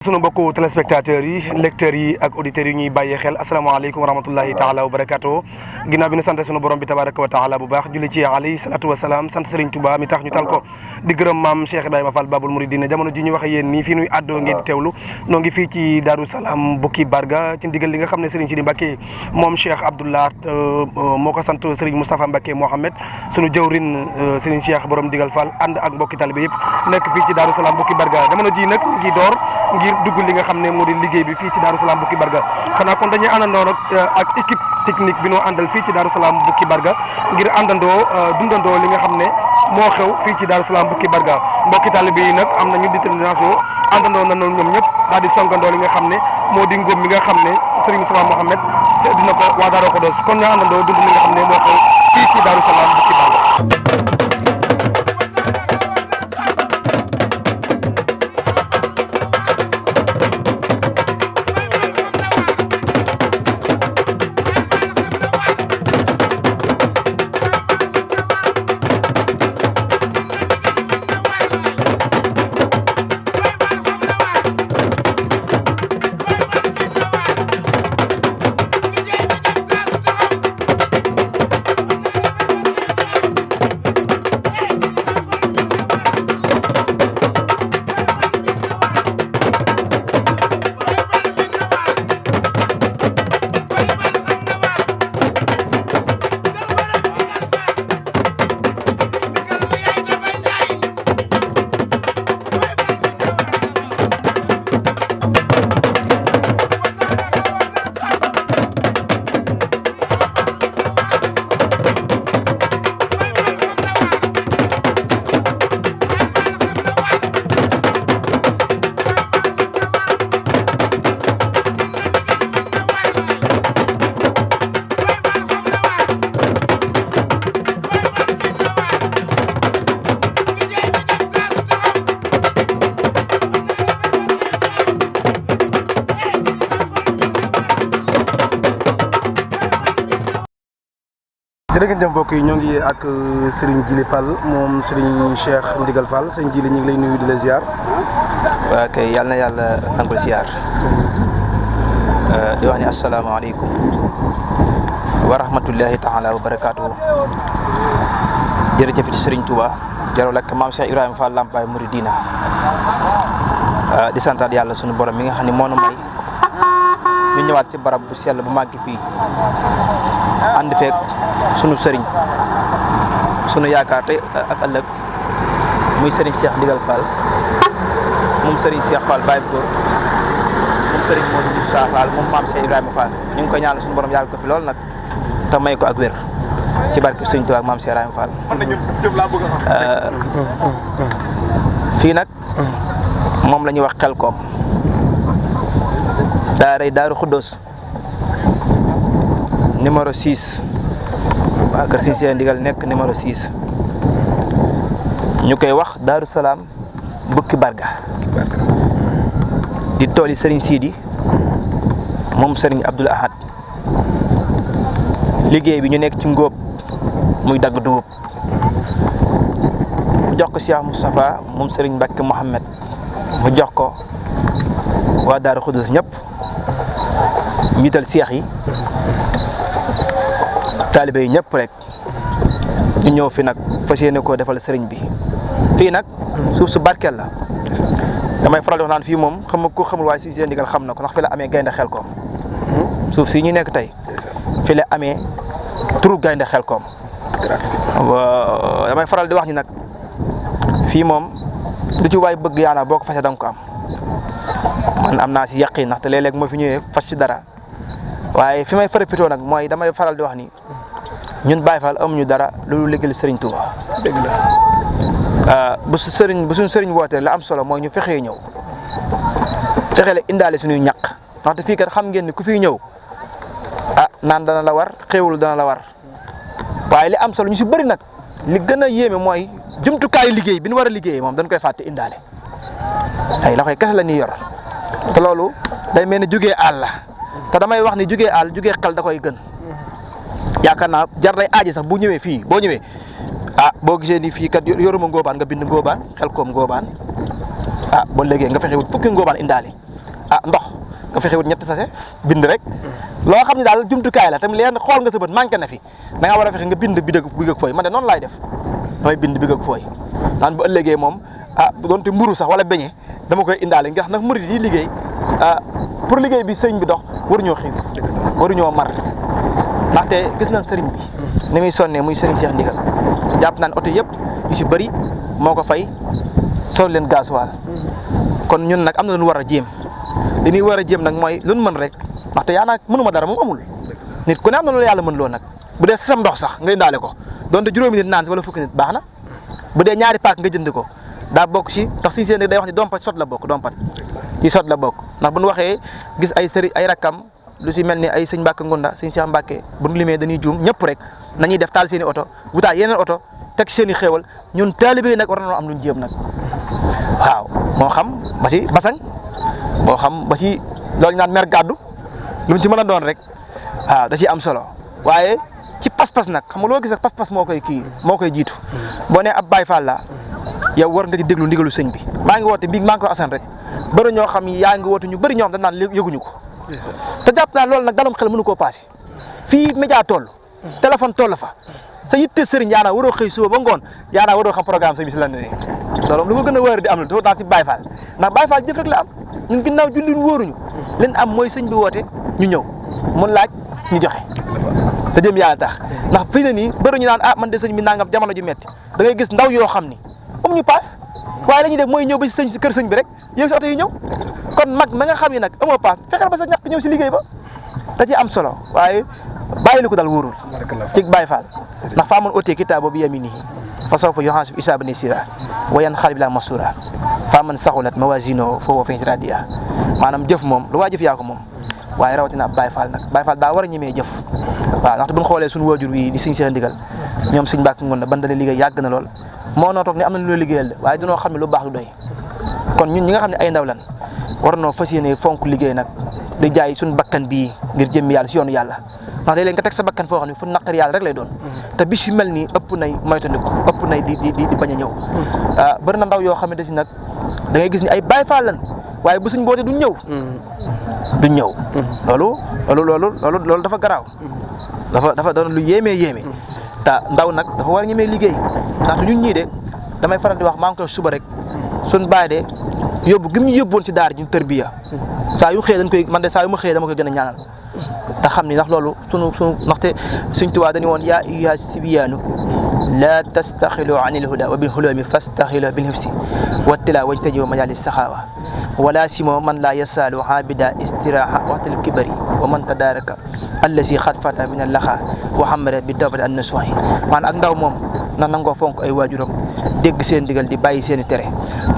sunu mbokku téléspectateurs yi lecteurs yi ak auditeurs yi ñuy bàyyee xel asalaamaaleykum wa rahmatullahi taala wa barakaatu ginnaaw bi ñu sant sunu borom bi tabaraka wa taala bu baax julli ci alayhi salatu wasalaam sant Serigne Touba mi tax ñu tal ko di gërëm maam Cheikh Ibrahima Fall Babul Mouridina jamono ji ñu waxe yéen nii fii nuy àddoo ngeen di teewlu noo ngi fii ci Darou Salaam Bukki Barga ci ndigal li nga xam ne Serigne Sidi Mbacké moom Cheikh Abdoulaat moo ko sant Serigne Moustapha Mbacké Mohamed sunu jëwrin Serigne Cheikh borom digal Fall ànd ak mbokki talibé yëpp nekk fii ci Darou Salaam Bukki Barga jamono ji nag ñu ngi door dugg li nga xam ne moo di liggéey bi fii ci Darou Salaam Bukki Barga xanaa kon dañuy àndandoo nag ak équipe technique bi noo àndal fii ci Darou Salaam Bukki Barga ngir àndandoo dundandoo li nga xam ne moo xew fii ci Darou Salaam Bukki Barga mbokki taalibe yi nag am nañu détermination àndandoo na noonu ñoom ñëpp daal di songandoo li nga xam ne moo di ngóob mi nga xam ne Serigne Moustapha Mohamed dina ko waa Darou Khoudoss kon ñu àndandoo dund li nga xam ne moo xew fii ci Darou Salaam Bukki Barga. jërëjëf mbokk yi ñoo ngi ak Serigne Djily Fall moom Serigne Cheikh Ndigal Fall sëñ Djily ñu ngi lay nuyu di la ziar. waaw kay yal na yàlla nangul ziar di wax ni asalaamaaleykum wa rahmatullahi taala wa barakaatu. jërëjëf ci Serigne Touba jarul ak maam Cheikh Ibrahima Fall Lambaye Mouridina di santaat yàlla sunu borom mi nga xam ne moo nu may ñu ñëwaat ci barab bu sell bu màgg bii ànd feek sunu sëriñ sunu yaakaar tey ak ëllëg muy sëriñ Cheikh Ndigal Fall moom sëriñ Cheikh Fall Baye Góor moom sëriñ Modou Moussa Fall moom maam Cheikh Ibrahima Fall ñu ngi ko ñaanal suñu borom yàlla ko fi lool nag te may ko ak wér ci barke sëriñ Tuubaa ak maam Cheikh Ibrahima Fall. fii nag moom la ñuy wax Xelkom daaray Daaru Khoudoss numéro 6 waa kër Serigne Cheikh Ndigal nekk numéro 6 ñu koy wax Darou Salaam Bukki Barga di tool yi Serigne Sidi moom Serigne Abdoul Ahad liggéey bi ñu nekk ci ngóob muy dagg dugub mu jox ko Cheikh Moustapha moom Serigne Mbacké Mohamed mu jox ko waa Darou Khoudoss ñëpp njiital seex yi taalibe yi ñëpp rek ñu ñëw fi nag fas yéene koo defal sëriñ bi fii nag suuf su barkeel la damay faral di wax naan fii moom xam nga ko xamul waaye si seen ndigal xam na ko ndax fi la amee gaynde Xelkom suuf si ñu nekk tey fi la amee turu gaynde Xelkom damay faral di wax ni nag fii moom lu ci waay bëgg yaana boo ko fasee da nga ko am man am naa si yaqin ndaxte léeg-léeg moo fi ñëwee fas ci dara waaye fi may farapitoo nag mooy damay faral di wax ni ñun Baye Fall amuñu dara loolu liggéeyal Serigne Touba. dëgg la bu suñu Serigne wootee la am solo mooy ñu fexee ñëw fexe la indaale suñuy ñaq ndaxte fii kat xam ngeen ni ku fiy ñëw naan dana la war xéewul dana la war waaye li am solo ñu si bëri nag li gën a yéeme mooy jumtukaayu liggéey bi ñu war a liggéeyee moom dañ koy fàtte indaale ay loxoy kese la ñuy yor te loolu day mel ni jugee àll la te damay wax ni jugee àll jugee xel da koy gën. yaakaar naa jar day aaji sax bu ñëwee fii boo ñëwee boo gisee ni fii kat yoruma ngóobaan nga bind ngóobaan Xelkom ngóobaan boo léegi nga fexe wut fukki ngóobaan indaale ndox nga fexe wut ñetti sachet bind rek loo xam ne daal jumtukaay la tam leen xool nga sa bët manqué na fi da nga war a fexe nga bind big ak fooy man de noonu laay def damay bind big ak fooy naan bu ëllëgee moom doonte mburu sax wala beñe dama koy indaale nga xam nag murid yi liggéey pour liggéey bi sëriñ bi dox waruñoo xiif waruñoo mar ndaxte gis nañ sëriñ bi ni muy sonnee muy sëriñ Cheikh Ndigal jàpp naan oto yëpp yu si bëri moo ko fay sol leen gasoil kon ñun nag am na lu ñu war a jéem li ñuy war a jéem nag mooy lu ñu mën rek ndaxte yaa nag mënuma dara moom amul nit ku ne am na loolu yàlla mën loo nag bu dee sasam ndox sax nga indaale ko donte juróomi nit naan si wala fukki nit baax na bu dee ñaari paak nga jënd ko daa bokk ci ndax suñu seen day wax ni dompat sot la bokk dompat ci sot la bokk ndax bu ñu waxee gis ay sëriñ ay rakkam lu si mel ni ay sëñ Mbàkke Ngunda sëñ Cheikh Mbàkke bu ñu limee dañuy juum ñëpp rek nañuy def taal seen i oto wutaal yeneen oto teg seen i xéewal ñun taalibe yi nag war nañoo am lu ñu jéem nag waaw moo xam ba ci basang moo xam ba ci loolu ñu naan mer gàddu lu mu ci mën a doon rek waaw da ciy am solo waaye ci pas-pas nag xam nga loo gis rek pas-pas moo koy jiitu boo nee ab Baay Faal la yow war nga di déglu ndigalu sëñ bi maa ngi woote bii maa ngi ko asan rek bëri ñoo xam yaa ngi woote ñu bëri ñoo xam dañ naan yëguñu ko te jàpp naa loolu nag dalum xel mënu koo passé fii média toll téléphone toll fa sa yitte sëriñ yaanaa waroo xëy suba ba ngoon yaanaa waroo xam programme sëñ bi si lan ne loolu lu ko gën a wóor di am la dafa daal si Baay Faal ndax Baay Faal jëf rek la am ñun ginnaaw julli wóoruñu leen am mooy sëñ bi woote ñu ñëw mun laaj ñu joxe te jëm yàlla tax ndax fii ne nii bëri ñu naan man de sëñ bi nangam jamono ju metti da ngay gis ndaw yoo xam ni amuñu paas waaye la ñuy def mooy ñëw ba si kër sëñ bi rek yéeg si oto yi ñëw kon mag ma nga xam ni nag amoo paas fexeel ba sa ñàkk ñëw si liggéey ba da ci am solo waaye bàyyi li ko dal wóorul ci Baay Faal ndax faa man otee kitaaba bi yaminihi fa sawfa yuhaasabu hisaaban yasiira wa yanqalib ilaa masuura faa man saxulat mawaaziinuhu fa huwa fi raadiya maanaam jëf moom lu waa jëf yaa ko moom waaye rawatina ab Baay Faal nag Baay Faal daa war a ñemee jëf waaw ndaxte bu ñu xoolee suñu waajur wi di sëñ Cheikh Ndigal ñoom sëñ Mbàkke Ngunda ban dalee liggéey yàgg na lool moo noo toog ne am na lu liggéeyal de waaye dañoo xam ne lu baax du doy kon ñun ñi nga xam ne ay ndaw lan war noo fas yéene fonk liggéey nag di jaay suñu bakkan bii ngir jëmmi yàlla si yoonu yàlla ndax léeg-léeg nga teg sa bakkan foo xam ne fu naqar yàlla rek lay doon te bis yu mel nii ëpp nay moytandiku ëpp nay di bañ a ñëw bëri na ndaw yoo xamante si nag da ngay gis ni ay Baay Faal lan waaye bu suñ bootee duñ ñëw loolu dafa garaaw dafa doon lu yéemee te ndaw nag dafa war a ñemee liggéey ndax ñun ñii de damay faral di wax maa ngi koy suba rek suñ bàyyi de yóbbu gi mu ñu yóbbuwoon si daara ji ñu tërbiya saa yu xëyee dañ koy man de saa yu ma xëyee dama koy gën a ñaanal te xam ni ndax loolu sunu ndaxte Sëñ Tuubaa dañu woon yaa ayyuha sibiyaanu laa tastaxilu an il huda wa bil hulumi fastaxilu bil hifsi wa tila wajtajibu majalis saxaawa wala simo man laa yasaalu abida istiraha waxtal kibari wa man tadaraka allasi xat fata min allaxa wa xamara bi tawbati an nasuhi maanaam ak ndaw moom na nangoo fonk ay waajuram dégg seen digal di bàyyi seen i tere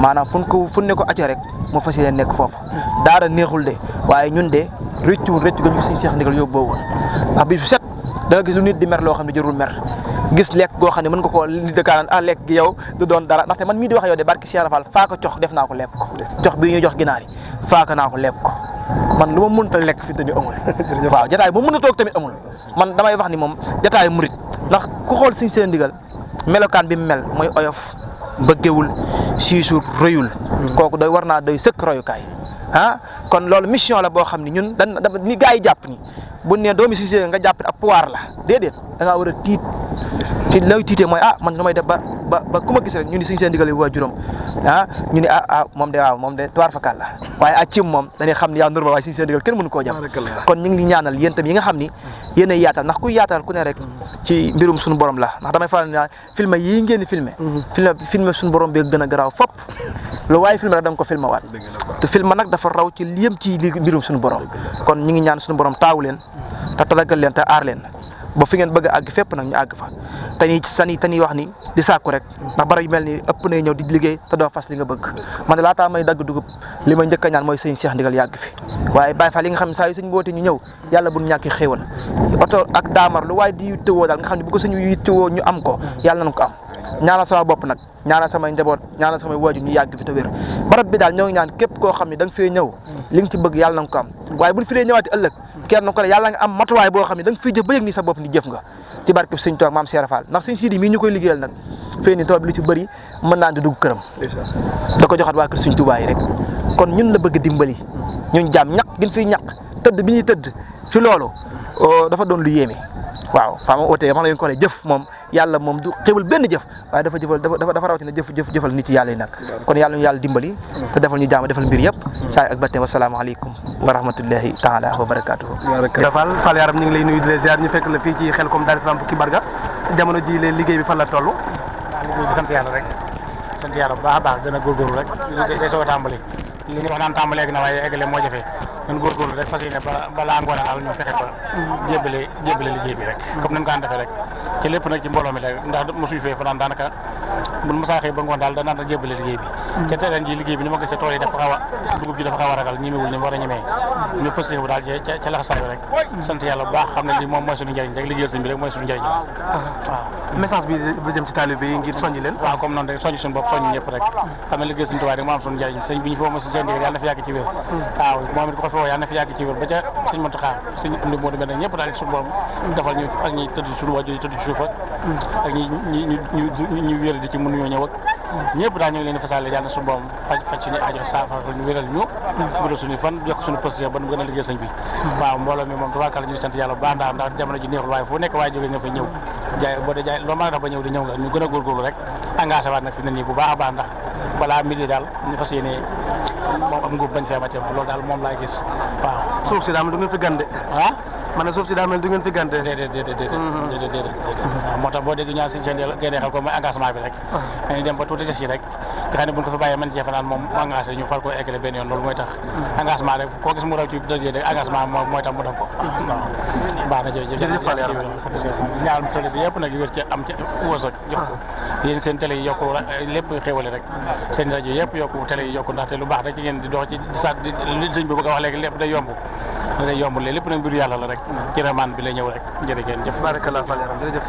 maanaam fu ne ko acco rek mu fas yéene nekk foofu daara neexul de waaye ñun de rëccu ga ñu suñu Cheikh Ndigal yóbbu woon ndax bis bu set da nga gis lu nit di mer loo xam ne jarul mer gis lekk goo xam ne mën nga koo li dëkkaanaan lekk gi yow du doon dara ndaxte man mii di wax yow de barki Cheikh Rafal faaka cox def naa ko lekk ko cox bii ñuy jox ginaar yi faaka naa ko lekk ko man lu ma mënta lekk fi dañu amul waaw jataay bu mën a toog tamit amul man damay wax ni moom jataay murit ndax ku xool suñu Cheikh Ndigal melokaan bi mu mel mooy oyof bëggewul siisu rëyul kooku doy war naa doy sëkk royukaay kon loolu mission la boo xam ne ñun ni gars yi jàpp ni bu ne doomi Cissé nga jàpp ab pouvoir la déedéet da ngaa war a tiit lay tiitee mooy man nu may def ba ku ma gis rek ñu ni Cissé Ndigal yi waajuram ñu ni moom de tuwaar fakal la waaye cim moom dañuy xam ni yaa normal waaye Cissé Ndigal kenn mënu koo jàpp kon ñu ngi ñaanal yéen tam yi nga xam ni yéen a yaatal ndax kuy yaatal ku ne rek ci mbirum suñu borom la ndax damay faral ni filmé yii ngeen di filmé suñu borom bi gën a garaaw fop lu waaye filmé rek da nga ko filmé waat te filmé nag dafa raw ci liyam ci li mbirum suñu borom kon ñu ngi ñaan suñu borom taawu leen te talagal leen te aar leen ba fi ngeen bëgg a àgg fépp nag ñu àgg fa te ñuy wax ni di sàkku rek ndax barab yu mel ni ëpp nay ñëw di liggéey te doo fas li nga bëgg man de laataa may dagg dugub li may njëkk a ñaan mooy sëñ Cheikh Ndigal yàgg fi waaye Baay Faal li nga xam ne saa yu sëñ boote ñu ñëw yàlla bu ñu ñàkki xéewal oto ak daamar lu waaye di yittewoo daal nga xam ne bu ko sëñ yittewoo ñu am ko yàlla nañ ko am ñaanal sama bopp nag ñaanal samay njaboot ñaanal samay waajur ñu yàgg fi te wér barab bi daal ñoo ngi ñaan képp koo xam ne da nga fee ñëw li nga ci bëgg yàlla na nga ko am waaye buñ fi dee ñëwaati ëllëg kenn ko ne yàlla nga am matuwaay boo xam ne da nga fiy jëf ba yëg ni sa bopp ni jëf nga ci barkeb sëñ Tuubaa maam Cheikh Fall ndax sëñ Sidi mii ñu koy liggéeyal nag fee ni tool bi lu ci bëri mën naa di dugg këram da ko joxaat waa kër sëñ Tuubaa yi rek kon ñun la bëgg dimbali ñun jaam ñaq gin fiy ñaq tëdd bi ñuy tëdd ci loolu dafa doon lu yéeme waaw faa ma ootee wax na leen ko ne jëf moom yàlla moom du xewul benn jëf waaye dafa jëfal dafa rawatina jëfal nit ci yàlla yi nag kon yàlla ñu yàlla dimbali te defal ñu jaam defal mbir yëpp saa ak batte wasalaamaaleykum wa rahmatullahi taala wa barakatuhu Fall Yaram ñu ngi lay nuyu di la ziar ñu fekk la fii ci Xelcom Daaru Salaam Bukki Barga jamono ji leen liggéey bi fan la toll liggéey bi sant yàlla rek sant yàlla bu baax a baax gën a góorgóorlu rek day soog a tàmbali li ñu wax naan tàmbali egg na waaye eggale moo jafe ñun góorgóorlu rek fas yéene balaa ngoon daal ñu fexe ba jébbale liggéey bi rek comme nañ ko daan defee rek ci lépp nag ci mbooloo mi rek ndax mosuñu fee fa naan daanaka buñ mosaa xëy ba ngoon daal danaan da jébbale liggéey bi te ren ji liggéey bi ni ma gisee tool yi dafa xaw a dugub ji dafa xaw a ragal ñemewul ni mu war a ñemee ñu pësté bu daal ca laxasaayu rek sant yàlla bu baax xam ne li moom mooy suñu njëriñ rek liggéeyal sëñ bi rek mooy suñu njëriñ waaw message bi ba jëm ci taalibe yi ngir soññi leen waaw comme noonu rek soññ suñu bopp soññ ñëpp rek xam ne liggéey sëñ Tuubaa rek moo am suñu njëriñ sëñ bi ñu foo ma si seen digal yàlla na fi yàgg ci wér waaw moom it ko fi woo yàlla na fi yàgg ci wér ba ca sëñ Muntaxa sëñ am di moo demee nag ñëpp daal suñu borom defal ñu ak ñi tëdd suñu wàjjo yi tëdd ci suuf ak ñi wér di ci mënuñoo ñëw ak ñëpp daal ñu ngi leen di fasaale yàlla na suñu borom faj suñu aajo saafara ñu wéral ñu guddal suñu fan yokk suñu posté ba nu gën a liggéey sëñ bi waaw mbooloo mi moom tubaarkàlla ñu ngi sant yàlla bu baax ndax jamono ji neexul waaye fu nekk waaye jógee nga fa ñëw jaay boo dee jaay loo mën a def ba ñëw di ñëw nga ñu gën a góorgóorlu rek engagé waat nag fi ne nii bu baax a baax ndax balaa midi daal ñu fas yéene moom am nguub bañ fee amati loolu daal moom laay gis waaw suuf si daa mel du ngeen fi gande man ne suuf si daa mel du ngeen fi gante déedéet waaw moo tax boo dégg ñaan seen génnee xel ko mooy engagement bi rek dañuy dem ba tuuti des yi rek nga xam ne buñ ko fa bàyyee man jeefe naan moom engagé ñu far ko eggale benn yoon loolu mooy tax engagement rek koo gis mu raw ci dëgg rek engagement mooy tax mu def ko waaw baax na jërëjëf ñaal télé bi yëpp nag wér ci am ci wërsëg jox ko yéen seen télé yi yokku lépp xéwale rek seen rajo yëpp yokku télé yi yokku ndaxte lu baax rek ci ngeen di dox ci sa li sëñ bi bëgg a wax léegi lépp day yomb lépp nag mbiru yàlla la rek ci ramaan bi lay ñëw rek jërëjëf. Barakallah Fall Yaram jërëjëf.